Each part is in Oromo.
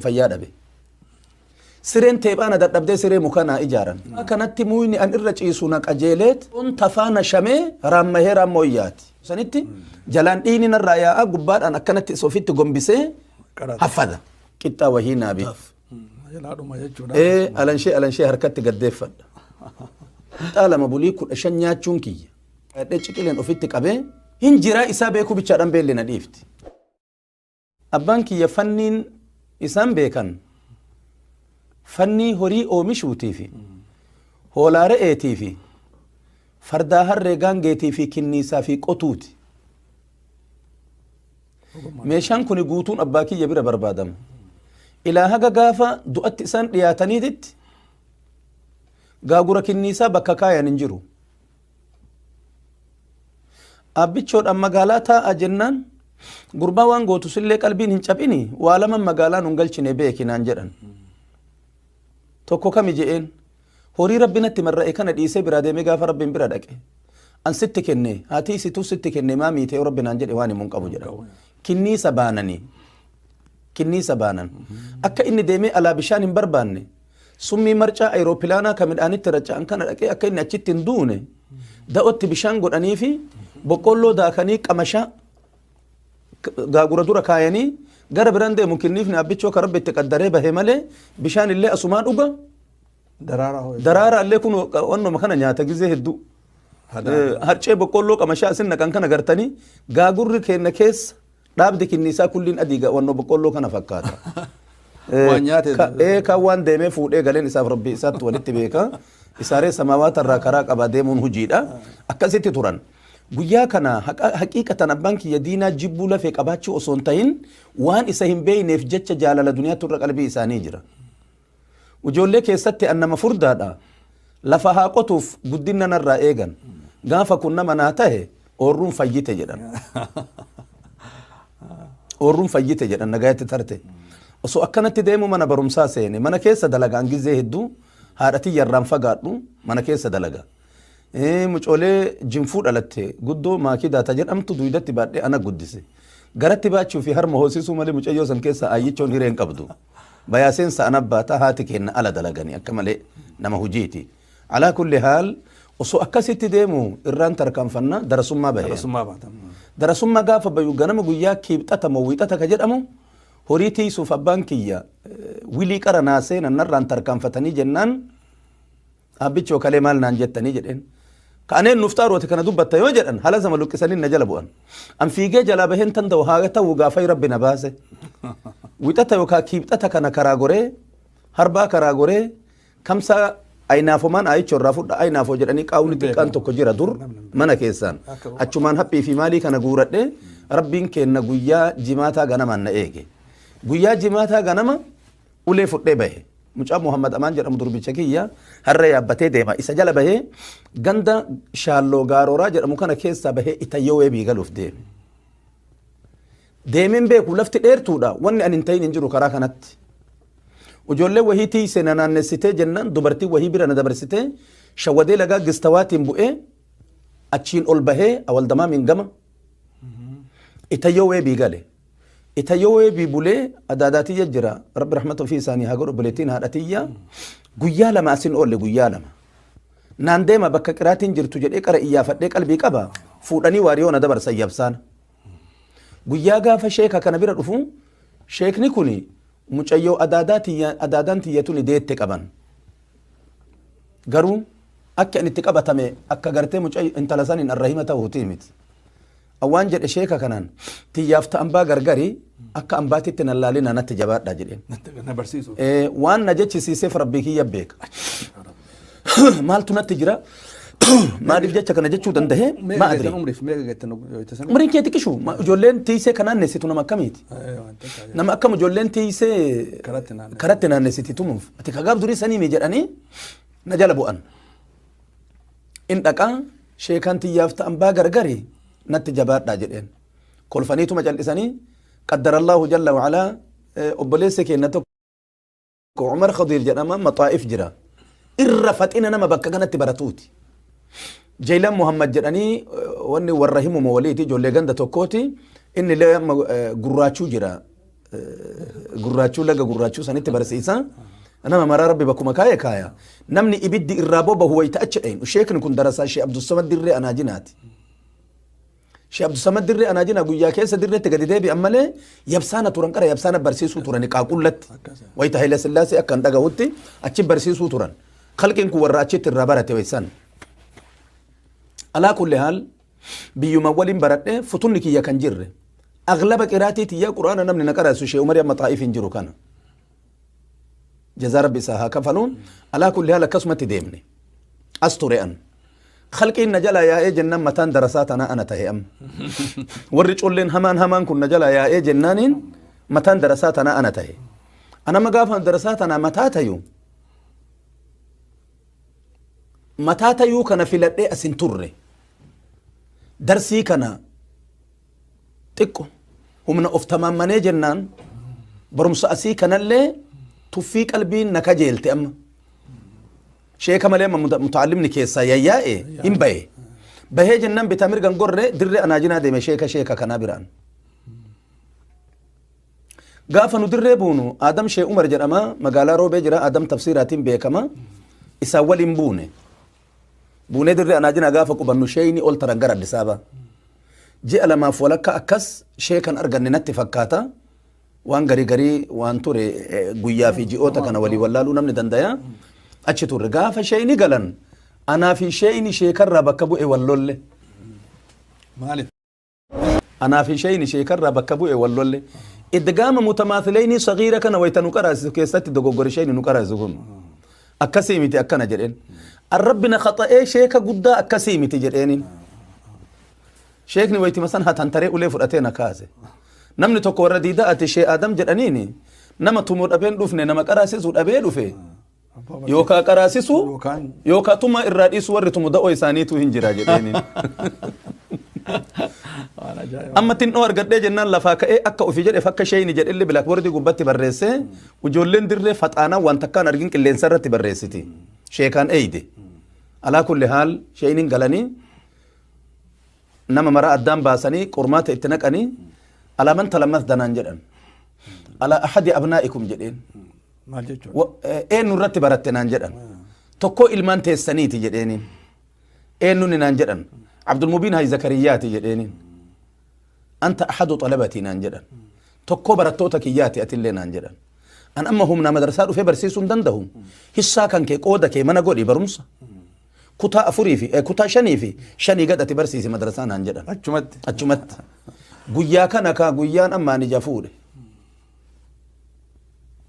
Fayyaa dhabe. Sireen teephaana dadhabdee siree mukanaa ijaaran. Kanatti muyni an irra ciisu na qajeeleet on tafaana shamee raammahee raammooyyaati. Sanitti jalaan dhiini narraa yaa'a gubbaadhaan akkanatti isa ofitti gombisee haffada. Qixxaa wahii naa bi. Jalaadhuma jechuudha. Ee alanshee alanshee harkatti gaddeeffadha. Qixxaa lama bulii 15 nyaachuun kiyya. Dhadhee ciqileen ofitti qabee hin jiraa isaa beekuu bichaadhaan beelli na dhiifti. Abbaan kiyya fanniin isaan beekan fannii horii oomishuutii fi hoolaa re'eetii fi fardaa harree gaangeetii fi kinniisaa fi qotuuti. Meeshaan kun guutuun abbaa kiyya bira barbaadama. Ilaa haga gaafa du'atti isaan dhiyaataniititti gaagura kinniisaa bakka kaayan hin jiru. Abbichoodhaan magaalaa taa'a jennaan gurbaa waan gootu sillee qalbiin hin caphini waa lama magaalaa nun galchine beeki naan jedhan. Tokko kami je'een horii rabbi natti marra'e kana dhiisee biraa deemee gaafa rabbiin bira dhaqe. An sitti kenne haati isituu sitti kenne maa miitee rabbi naan jedhe waan himuun qabu jedha. Kinniisa baananii. Kinniisa baanan. Akka inni deemee alaa bishaan hin barbaanne summii marcaa ayiroopilaanaa ka midhaanitti raca'an kana dhaqee akka inni achitti hin duune da'otti bishaan godhanii fi boqqolloo daakanii qamashaa gaagura dura kaayanii gara biraan deemu kinniifni abbichoo ka rabbi itti qaddaree bahe malee bishaan illee asumaa dhuga. Daraaraa hoo. Daraaraa illee kun wannuma kana nyaata gizee hedduu. Harcee boqqolloo qamashaa asin naqan kana gartanii gaagurri kenna keessa dhaabdi kinniisaa kulliin adii wannoo boqqolloo kana fakkaata. Waan nyaate. Kan waan deemee fuudhee galeen isaaf rabbi isaatti walitti beeka. Isaaree samaawaata irraa karaa qabaa deemuun hojiidha. Akkasitti turan. Guyyaa kana haqiiqatan abbaan kiyya diinaa jibbuu lafee qabaachuu osoo hin ta'in waan isa hin beeyneef jecha jaalala duniyaatti irra qalbii isaanii jira. Ijoollee keessatti an nama furdaadha. Lafa haa qotuuf guddina narraa eegan. Gaafa kun nama naa tahe oorruun fayyite jedhan. Oorruun fayyite jedhan nagaatti tarte. Osoo akkanatti deemu mana barumsaa seene mana keessa dalagaan gizee hedduu haadha tiyyarraan fagaadhu mana keessa dalaga. Mucoolee jinfuu dhalatte guddoo maakii daata jedhamtu duydatti baadhee ana guddise. Garatti baachuu fi harma hoosisuu malee mucayyoo san keessa aayyichoon hireen qabdu. Bayaaseensa ana baata haati kenna ala dalaganii akka malee nama hojiiti. Alaa kulli haal osoo akkasitti deemu irraan tarkaanfanna darasummaa bahe. Darasummaa baata. Darasummaa gaafa bayu ganama guyyaa kiibxata moo wiixata ka jedhamu horii tiisuuf abbaan kiyya wilii qara naasee nannarraan tarkaanfatanii jennaan abbichoo kalee maal naan jettanii jedheen. Kaaneen nuuf xaarooti kana dubbatta yoo jedhan hala sama luqqisanii na jala bu'an. An fiigee jalaa baheen tan ta'u haa ta'u gaafa rabbi na baase. Wixata yookaan kiibxata kana karaa goree harbaa karaa goree kamsaa aynaafomaan aayichoo irraa fudha aynaafoo jedhanii qaawni xiqqaan tokko jira dur mana keessaan. Achumaan haphii fi maalii kana guuradhee rabbiin kenna guyyaa jimaataa ganamaan na eege. Guyyaa jimaataa ganama ulee fudhee bahe. Mucaa Muhammad Amaan jedhamu durbicha kiyya harree yaabbatee deema. Isa jala bahee ganda shaalloo gaarooraa jedhamu kana keessaa bahee itayyoo weebii galuuf deeme. Deemeen beeku lafti dheertuudha wanni ani hin ta'in hin jiru karaa kanatti. Ijoollee wahii tiisee na naannessitee jennaan dubartii wahii bira na dabarsitee shawwadee lagaa gistawaatiin bu'ee achiin ol bahee awwaldamaamiin gama itayyoo weebii gale. Itayyoo weebii bulee adaadaatiyya jira rabbi rahmata ofii isaanii haa godhu buleettiin haadhatiyya guyyaa lama asin oolle guyyaa lama. Naan deema bakka qiraatiin jirtu jedhee qara iyyaafadhee qalbii qaba fuudhanii waariyoo na dabarsan yabsaan. Guyyaa gaafa sheeka kana bira dhufu sheekni kuni mucayyoo adaadaan tiyya tuni deette qaban. Garuu akka inni itti qabatame akka gartee mucayyoo intala saniin arrahima ta'uutii miti. Awwaan jedhe sheeka kanaan tiyyaaf ta'an baa gargari akka ambaatitti na laalina natti jabaadha jedheen. Na barsiisu. Waan na jechisiiseef rabbii kiyya beeka. Maaltu natti jira? Maaliif jecha kana jechuu danda'e? Ma adri. Umriif meeqa geettan yoo itti sana? Umriin kee xiqqishu ijoolleen tiisee kan naannessitu nama akkamiiti? Nama akkam ijoolleen tiisee Karatti naannessiti. karatti naannessiti tumuuf. Ati kagaaf durii sanii mi jedhanii na jala bu'an. In dhaqaa sheekaan tiyyaaf ta'an baa gargari natti jabaadhaa jedheen. Kolfaniituma cal'isanii qaddarallahu jalla wa'alaa obboleessi keenya tokko Umar Khadiir jedhama maxaa'if jira. Irra faxina nama bakka kanatti baratuuti. Jaylan Muhammad jedhanii wanni warra himuma waliiti ijoollee ganda tokkooti. Inni illee amma gurraachuu jira. Gurraachuu, laga Gurraachuu sanitti barsiisa. Nama maraa Rabbi bakkuma kaaya kaaya. Namni ibiddi irraa bobahu wayita achi dhaynu. Sheekni kun darasaa Shee Abdussamad Dirree Anaajinaati. Shee Abdussamad Dirree Anaajinaa guyyaa keessa dirreetti gadi deebi'an malee yabsaana turan, qara yabsaana barsiisuu turan qaaqullatti. Wayita Haile Sillaasee akka hin dhagahutti achi barsiisuu turan. Khalqiin kun warra achitti irraa barate waysan. Alaa kulli haal, biyyuma waliin baradhe, futunni kiyya kan jirre. Aglaba qiraatii tiyya Quraana namni na qaraasu Shee Umari amma Xaa'if hin jiru kana. Jazaa Rabbi isaa haa kafaluun. Alaa kulli haal, akkasumatti deemne. As ture an. Khalqiin na jala yaa'ee jennaan mataan darasaa tanaa ana tahe amma. Warri colleen hamaan hamaan kun na jala yaa'ee jennaaniin mataan darasaa tanaa ana tahe. Anama gaafa darasaa tanaa mataa tayu, mataa tayuu kana filadhee as hin turre. Darsii kana xiqqo humna of tamaammanee jennaan barumsa asii kanallee tuffii qalbiin na kajeelte amma. Sheeka malee amma mutaallimni keessaa yayyaa'e hin bahe. Bahee jennaan bitaa mirgan gorre, Dirree Anaajinaa deeme, sheeka sheeka kanaa biraan. Gaafa nu dirree buunu Adam Shee Umar jedhama, magaalaa Roobee jira, Adam tafsiiraatiin beekama. Isaan waliin buune. Buunee Dirree Anaajinaa gaafa qubannu sheeyni ol taran gara Addis Ababa. Ji'a lamaaf walakka akkas sheekan arganne natti fakkaata. Waan garii garii waan ture, guyyaa fi ji'oota kana walii wallaaluu namni dandaya. Achi turre, gaafa sheeyni galan anaa fi sheeyni sheekarraa bakka bu'e wallolle. Maaliif? Anaa fi sheeyni sheekarraa bakka bu'e wallolle. Idgaama mutamaathileynii sagiira kana wayita nu qaraasisu keessatti dogoggore sheeyni nu qaraasisu kun. Akkasii miti akkana jedheen. Arrabbi na khaxa'ee, sheeka guddaa, akkasii miti jedheenin. Sheekni waytima san hatantaree ulee fudhatee na kaase. Namni tokko warra diidaa ati Shee Adam jedhaniini, nama tumuu dhabeen dhufne, nama qaraasisu dhabee dhufe. Yookaa qaraasisu Yookaan yookaa tuma irraa dhiisu, warri tumu da'oo isaaniitu hin jira jedheeni. Waan ajaa'iba. Amma xinnoo argadhee jennaan lafaa ka'ee akka ofii jedheef akka sheeyni jedhellee blackboardii gubbatti barreessee, ijoolleen dirree faxaanaa waan takkaan argin qilleensa irratti barreessiti. Sheekaan eeyde. Alaa kulli haal, sheeyniin galanii nama mara addaan baasanii qormaata itti naqanii, alaa man talamas danaan jedhan. Alaa ahadi abnaa'ikum jedheen. Maal jechuudha? Eenyu irratti baratte naan jedhan. Tokkoo ilmaan teessaniiti jedheeniin. Eenyuun naan jedhan. Abdulmubiin Hay Zakariyaati jedheeniin. Anta ahadu xalabatii naan jedhan. Tokkoo barattoota kiyyaati atillee naan jedhan. An amma humna madrasaa dhufee barsiisuu hin danda'u. Hissaa kan kee, qooda kee mana godhi barumsa. Kutaa afurii fi kutaa shanii fi shanii gad ati barsiisi madrasaa naan jedhan. Achumatti. Achumatti. Guyyaa kana kaa guyyaan amma ani ija fuudhe.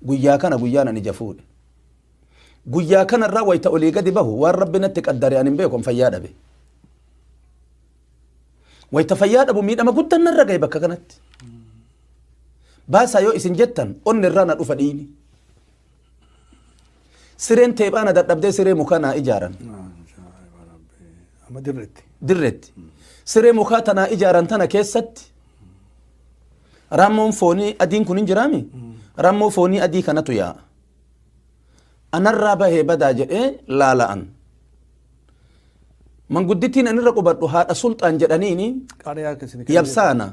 Guyyaa kana guyyaan ani ija fuudhe. Guyyaa kanarraa wayita olii gadi bahu waan Rabbi natti qaddare ani hin beeku, an fayyaa dhabe. Wayita fayyaa dhabu miidhama guddaan narra gahe bakka kanatti. Baasaa yoo isin jettan onni irraa na dhufa dhiini. Sireen teephaa na dadhabdee siree mukaa naa ijaaran. Amma dirreetti. Dirreetti. Siree mukaa tanaa ijaaran tana keessatti raammoon foonii adiin kun hin jiraami? Raammoo foonii adii kanatu yaa'a. Anarraa bahee badaa jedhee laala'an. Manguddittiin anirra qubadhu haadha Sulxaan jedhaniini Qaariyaa akkasii. Yabsaana.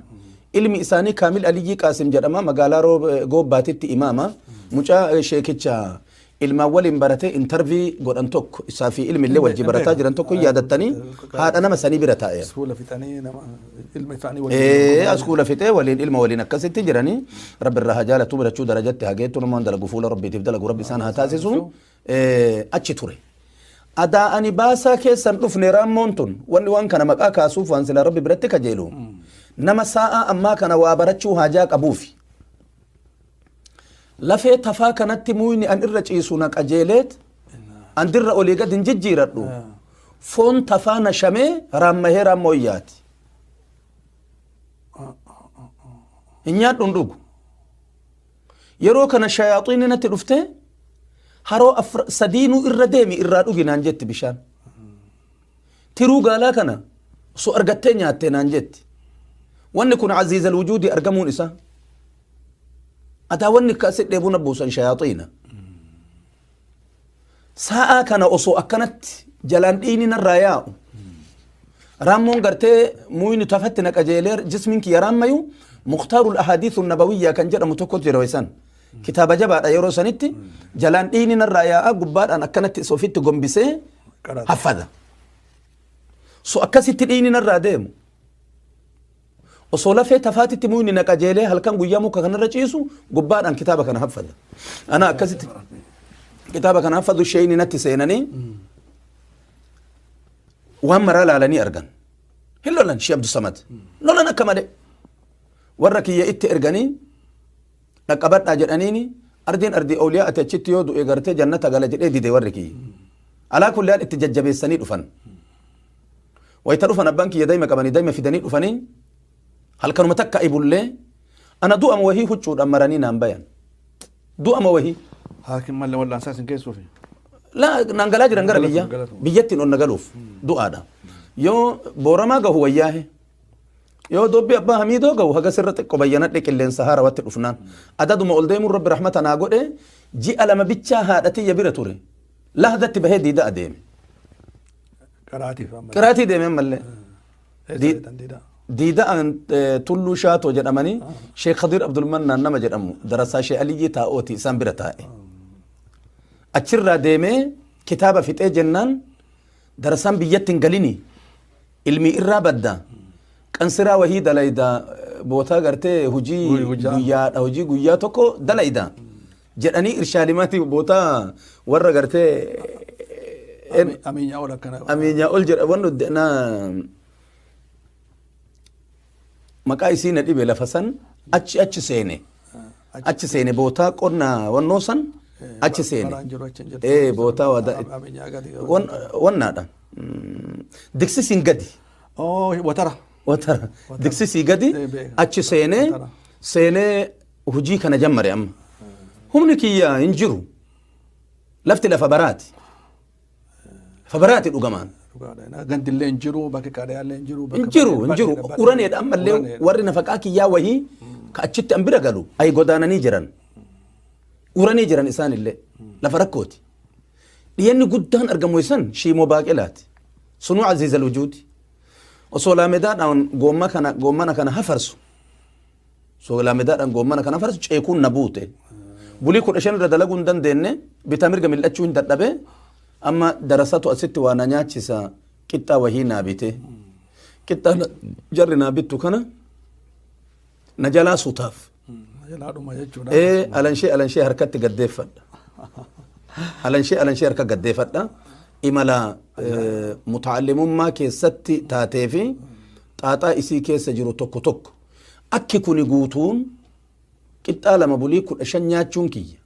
Ilmi isaanii Kaamil Aliyyii Qaasim jedhama, magaalaa Goobbaatitti imaama. Mucaa sheekicha ilmaan waliin baratee interview godhan tokko, isaa fi ilmi illee wajji barataa jiran tokko yaadattanii, haadha nama sanii bira taa'e. Iskuula fixanii nama ilma isaanii Ee, askuula fixee waliin ilma waliin akkasitti jiranii, Rabbi irraa haa jaalatu, birachuu darajatti haa geettu, namaan dalagu fuula Rabbiitiif dalagu Rabbi isaan haa taasisu. Achi ture. Adaa ani baasaa keessan dhufne raammoon tun, wanni waan kana maqaa kaasuuf waan silaa Rabbi biratti kajeelu nama saa'aa ammaa kana waa barachuu haajaa qabuufi. Lafee tafaa kanatti muyni an irra ciisu na qajeeleet an dirra olii gad hin jijjiiradhu. Foon tafaa na shamee raammahee raammoo yaati. Hin nyaadhu, hin dhugu. Yeroo kana shayaaxiinni natti dhuftee haroo sadiinuu irra deemi, irraa dhugi naan jetti bishaan. Tiruu gaalaa kana osoo argattee nyaatte naan jetti. Wanni kun aziizal wujuudi argamuun isaa. Adaa wanni akkasi dheebuu na buusan shayaaxiina. Sa'aa kana osoo akkanatti jalaan dhiini narraa yaa'u. Raammoon gartee muyni tafatti na qajeelee jismiin kiyya raammayu Mukhtaarul Ahaadiisu Nabawiyyaa kan jedhamu tokkotu jira isaan. Kitaaba jabaadha yeroo sanitti jalaan dhiini narraa yaa'a gubbaadhaan akkanatti isa ofitti gombisee haffada. So akkasitti dhiini narraa deemu. Osoo lafee tafaatitti muyni na qajeelee halkan guyyaa muka kanarra ciisu gubbaadhaan kitaaba kana haffada. Ana akkasitti kitaaba kana haffadu sheeyni natti seenanii waan maraa laalanii argan. Hin lolan Shee Abdusamad. Lolan akka malee. Warra kiyya itti erganii dhaqqabadhaa jedhaniini ardiin ardii awliyaa ati achitti yoo du'e gartee jannata gala jedhee dide warri kiyya. Alaa kulli haal itti jajjabeessanii dhufan. Wayita dhufan abbaan kiyya daa'ima qabanii daa'ima fidanii dhufanii halkanuma takka ibullee ana du'ama wahii huccuudhaan maranii naan bayan. Du'ama wahii. Haakim mallee wal'aansaa isin geessuufi. La naan galaa jiran gara biyya. Biyyattiin ol na galuuf du'aadha. Yoo booramaa gahu wayyaahe. Yoo dobbi abbaa hamiidoo gahu haga sirra xiqqo bayyanadhe qilleensa haarawatti dhufnaan. Adaduma ol deemuun rabbi rahmata naa godhe ji'a lama bichaa haadha tiyya bira ture. Lahdatti bahee diida adeeme. Qiraatiif amma. Qiraatii deeme ammallee. Diida tulluu shaatoo jedhamanii Sheekh Khadiir Abdulmannaan nama jedhamu darasaa Sheekh Aliyyii taa'ooti isaan bira taa'e. Achirraa deemee kitaaba fixee jennaan darasaan biyyatti hin galini ilmi irraa badda qansiraa wahii dalayda bootaa gartee hojii guyyaadha hojii guyyaa tokko dalayda jedhanii irshaalimaati bootaa warra gartee Amiinyaa ol akkana. Amiinyaa ol jedha wannu na maqaa isii na dhibe lafa san achi achi seene achi seene bootaa qonna wannoo san achi seene bootaa wannaadha diksisiin gadi watara watara diksisii gadi achi seene seenee hojii kana jammare amma humni kiyya hin jiru lafti lafa baraati lafa baraati dhugamaan gandillee hin jiru bakki qaadhiyaallee hin jiru hin jiru hin jiru uraneedha ammallee warri nafaqaa kiyyaa wahii ka achitti an bira galu ay godaananii jiran uranii jiran isaanillee lafa rakkooti dhiyeenni guddaan argamu isan shiimoo baaqelaati sunuu aziizal wujuudi osoo laamedaadhaan goomma kana goommana kana hafarsu osoo laamedaadhaan goommana kana hafarsu ceekuun na buute bulii 15 irra dalaguu hin dandeenye bitaa mirga mil'achuu hin dadhabe amma darasatu asitti waa na nyaachisa qixxaa wahii naa bite qixxaa jarri naa bittu kana na jalaa sutaaf alanshee alanshee harkatti gaddeeffadha alanshee alanshee harka gaddeeffadha imala mutaallimummaa keessatti taatee fi xaaxaa isii keessa jiru tokko tokko akki kuni guutuun qixxaa lama bulii 15 nyaachuun kiyya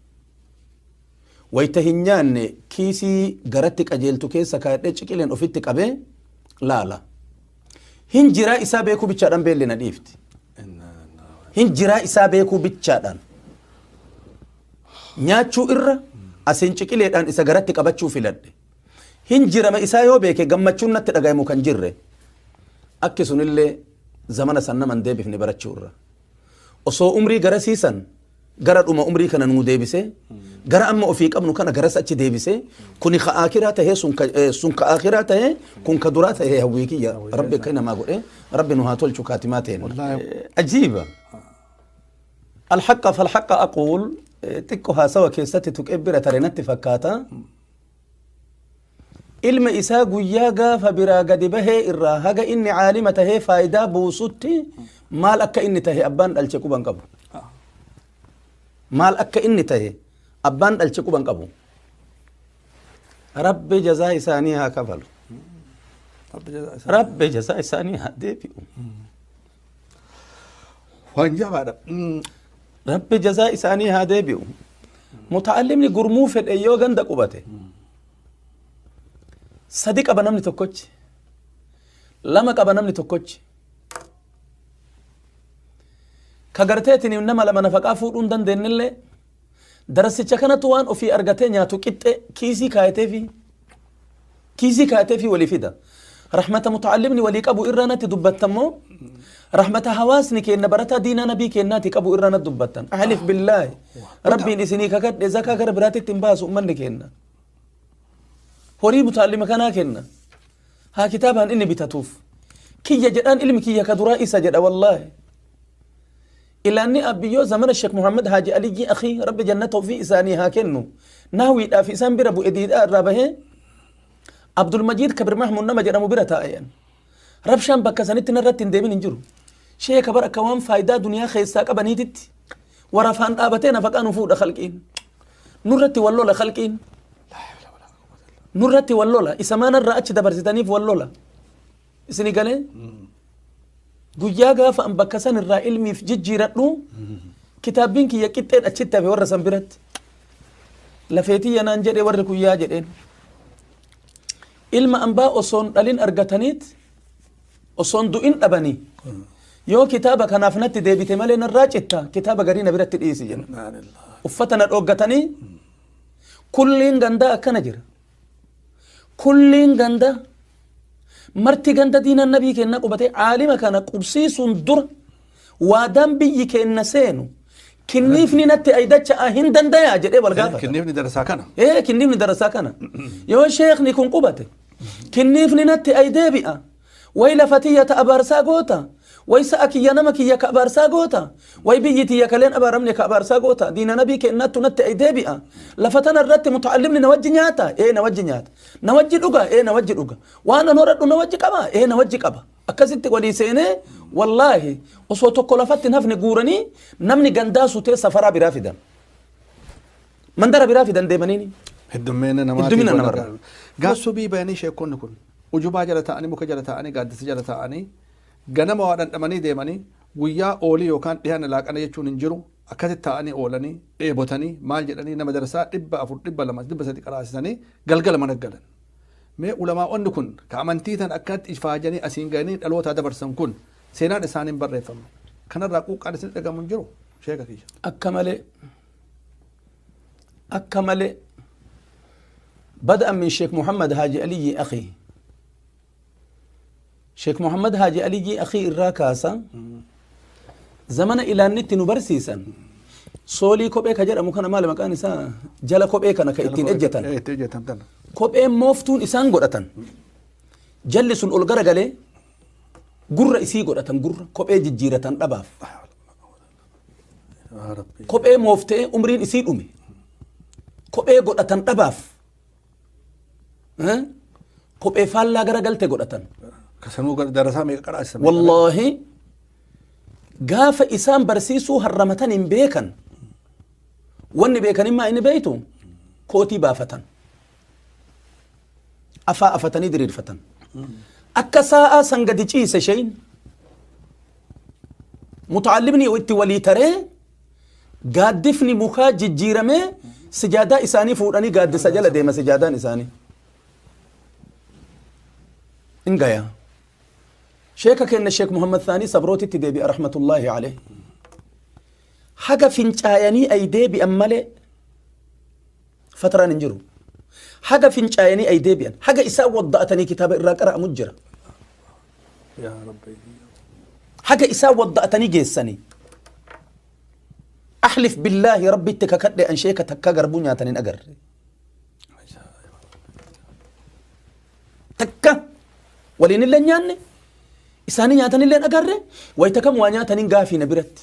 wayita hin nyaanne kiisii garatti qajeeltu keessa kaadhee ciqileen ofitti qabee laala hin jiraa isaa beekuu bichaadhaan beelli na dhiifti hin jiraa isaa beekuu bichaadhaan nyaachuu irra asiin ciqileedhaan isa garatti qabachuu filadhe hin jirama isaa yoo beeke gammachuun natti dhagayamu kan jirre akki sunillee zamana san naman deebifne barachuu irra osoo umrii gara siisan gara dhuma umrii kana nuu deebise gara amma ofii qabnu kana garas achi deebise kuni ka aakiraa tahee sun ka aakiraa tahee kun ka duraa tahee hawwii kiyya rabbi akka namaa godhe rabbi nu haa tolchu kaatimaa ta'een ajiiba alhaqa falhaqa aquul xiqqo haasawa keessatti tuqee bira tare natti fakkaata ilma isaa guyyaa gaafa biraa gadi bahee irraa haga inni caalima tahee faayidaa buusutti maal akka inni tahe abbaan dhalche quban qabu maal akka inni tahe abbaan dhalche quban qabu rabbi jazaa isaanii haa kafalu rabbi jazaa isaanii haa deebi'u waan jabaadha rabbi jazaa isaanii haa deebi'u mutaallimni gurmuu fedhe yoo ganda qubate sadi qaba namni tokkochi lama qaba namni tokkochi ka garteetiin nama lama nafaqaa fuudhuu hin dandeenyellee darasicha kanatu waan ofii argatee nyaatu qixxe kiisii kaayateefi kiisii kaayateefi walii fida rahmata mutaallimni walii qabu irraa natti dubbattammoo rahmata hawaasni kenna barataa diinaa nabii kennaati qabu irraa natti dubbattan ahlif billaahi rabbiin isinii kakadhe zakaa gara biraatitti hin baasu ummanni kenna horii mutaallima kanaa kenna haa kitaabaan inni bitatuuf kiyya jedhaan ilmi kiyya ka duraa isa jedha wallaahi Ilaanni abbiyyoo zamana Sheekh Muhammad Haaji Aliyyi akhii Rabbi jannata ofii isaanii haa kennu. Nahwiidhaaf isaan bira bu'e diidhaa irraa bahee Abdulmajiid Kabir Mahmud nama jedhamu bira taa'e. Rabshaan bakka sanitti narratti hin deemin hin jiru. Sheeka bar akka waan faayidaa duniyaa keessaa qabaniititti warafaan dhaabatee nafaqaa nu fuudha khalqiin. Nurratti wal lola khalqiin. Nurratti wal lola. Isa maanarraa achi dabarsitaniif wal lola. Isini galee? Guyyaa gaafa an bakka san irraa ilmiif jijjiiradhu kitaabbiin kiyya qixxeen achitti hafe warra san biratti. Lafeetiyya naan jedhe warri kuyyaa jedheen. Ilma ambaa osoon dhalin argataniit osoon du'in dhabanii yoo kitaaba kanaaf natti deebite malee narraa citta kitaaba garii na biratti dhiisi jenna. Uffata na dhooggatanii kulliin gandaa akkana jira. Kulliin gandaa marti ganda diinaan nabii kenna qubatee caalima kana qubsiisuun dura waadaan biyyi kenna seenu kinniifni natti aydacha hin dandayaa jedhee wal gaafata. Kinniifni darasaa kana. Ee kinniifni darasaa kana. Yoo sheekni kun qubate kinniifni natti ay deebi'a. Way lafatiyya ta abaarsaa goota. Way sa'a kiyya nama kiyya ka abaarsaa goota. Way biyyi tiyya kaleen abaaramne ka abaarsaa goota. Diina nabii kennattu natti ay deebi'a. Lafa tana irratti muta'allimni na wajji nyaata. Ee na wajji nyaata. Na wajji dhuga. Ee na wajji dhuga. Waan an horadhu na wajji qaba. Ee na wajji qaba. Akkasitti walii seenee wallaahi osoo tokko lafatti hin hafne guuranii namni gandaa sutee safaraa biraa fidan. Mandara biraa fidan deemaniini. Heddummina namaa. Heddumina namarra. Gaaf subii bayanii sheekonni kun ujubaa jala taa'anii muka jala taa'anii gaaddisa jala taa'anii ganama waa dhandhamanii deemanii guyyaa oolii yookaan dhiyaana laaqana jechuun hin jiru akkasitti taa'anii oolanii dheebotanii maal jedhanii nama darasaa 400 200 300 qaraasisanii galgala mana galan. Mee ulamaa'onni kun ka amantii tan akkatti ifaajanii asiin gahanii dhalootaa dabarsan kun seenaan isaanii hin barreeffamne. Kanarraa quuqqaan isin dhagamu hin jiru sheeka kiyya. Akka malee akka malee بدءا من شيخ محمد هاجي علي أخي شيخ محمد هاجي علي أخي الراكاسا زمن إلى النت نبرسيسا سولي كوبي كجر أمو كان مال مكان إسا جلا كوبي كان كإتين إجتن كوبي موفتون إسان قرأتن جلسون ألغرا قالي قرة إسي قرأتن قرة كوبي ججيرتن أباف كوبي موفتي أمرين إسي أمي كوبي قرأتن أباف kophee faallaa garagalte godhatan. Kasanuu darasaa meeqa qaraasisan? Wallaahi gaafa isaan barsiisuu harramatan hin beekan. Wanni beekan immaa inni beeytu kootii baafatan. Afaa afatanii diriirfatan. Akka saa'aa san gadi ciise shayin. Muta'allimni itti walii taree gaaddifni mukaa jijjiiramee sijaadaa isaanii fuudhanii gaaddisa jala deema sijaadaan isaanii. إنجايا شيخ كان الشيخ محمد ثاني صبروتي تدبي رحمة الله عليه حاجة فينشايني أي دبي أمالي فترة ننجرو حاجة فينشايني أي دبي حاجة إساء وضعتني كتاب الراقرة مجرى يا ربي حاجة إساء وضعتني جيساني أحلف بالله ربي تككد أن شيخ تكا قربوني تنين أجر تكا ولين اللي نياني إساني نياتني اللي أقرر ويتكم وانياتني قافي نبرت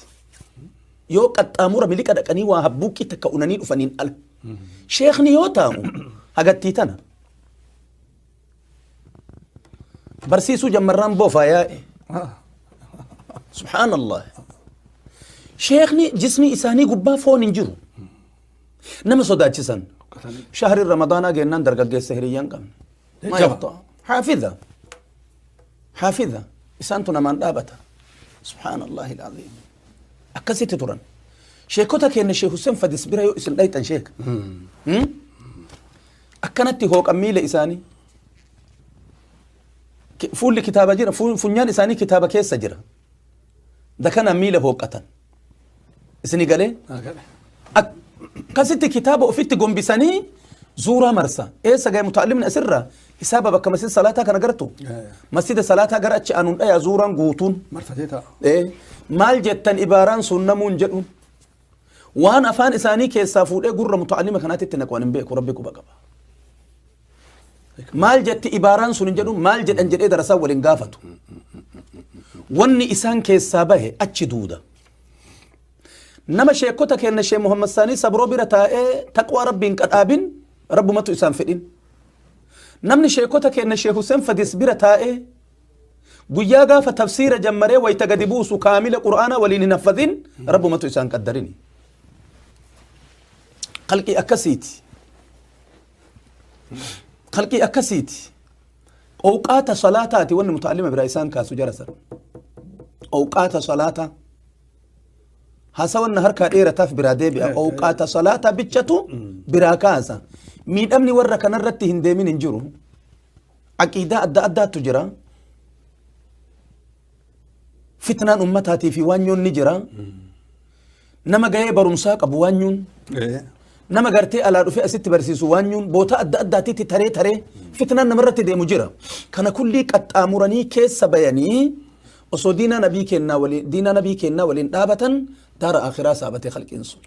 يو قد أمور ملك أدكني وهبوكي تكونني أفنين أل شيخني يوتاو هقتي تنا برسيسو جمران بوفا يا سبحان الله شيخني جسمي إساني قبا فون انجرو نما صدات جسن شهر رمضان أجنان درجة السهريان كم ما يقطع حافظة حافظة إسانتنا من دابتا سبحان الله العظيم أكسيت تران شيكوتا كأن الشيخ حسين فدس بيرا يؤسن دايتن شيك أكنتي هوك أميلة إساني فول كتابة جرا فنيان إساني كتابة كيس جرا ده كان أميلة هوك أتن إسني قالي أكسيت كتابة أفيت قم بساني زورا مرسى إيه سجاي متعلم أسرة حسابه بك مسجد صلاتها كان قرته مسجد صلاتها قرأت أنون أي زورا قوتون مرفتها إيه مال جتن إباران سنمون جتون وأنا أفان إساني كيسافور إيه قرة متعلمة كانت تنكوان بيك وربك بقى مال جت إباران سنجدون مال جت أنجل إيه درسا ولنقافتو وني إسان كيسابه أتش دودة Nama sheekota kenna Shee Muhammad Saanii Sabroo bira taa'ee taqwaa Rabbiin qadhaabin Rabbumatu isaan fedhin. Namni sheekota kenna Shee Hussein Fadis bira taa'ee guyyaa gaafa tafsiira jammaree wayta gadi buusu kaamila Qur'aana waliin hin haffazin Rabbumatu isaan qaddarini. Khalqii akkasiiti. Khalqii akkasiiti. Owqaata salaataati wanni muta'allima biraa isaan kaasu jara san. Owqaata salaataa. Haasawanna harkaa dheerataaf biraa deebi'a. Owqaata salaataa bichatu biraa kaasa. Miidhamni warra kanarratti hin deemin hin jiru. Aqiidaa adda addaatu jira. Fitnaan ummataatii fi waanyoon ni jira. Nama gahee barumsaa qabu waanyuun. Nama gartee alaa dhufee asitti barsiisu waanyuun boota adda addaatitti taree taree fitnaan namarratti deemu jira. Kana kullii qaxxaamuranii keessa bayanii osoo diinaa nabii kennaa waliin diinaa nabii kennaa waliin dhaabatan daara akhiraa saabatee khalqiin sun.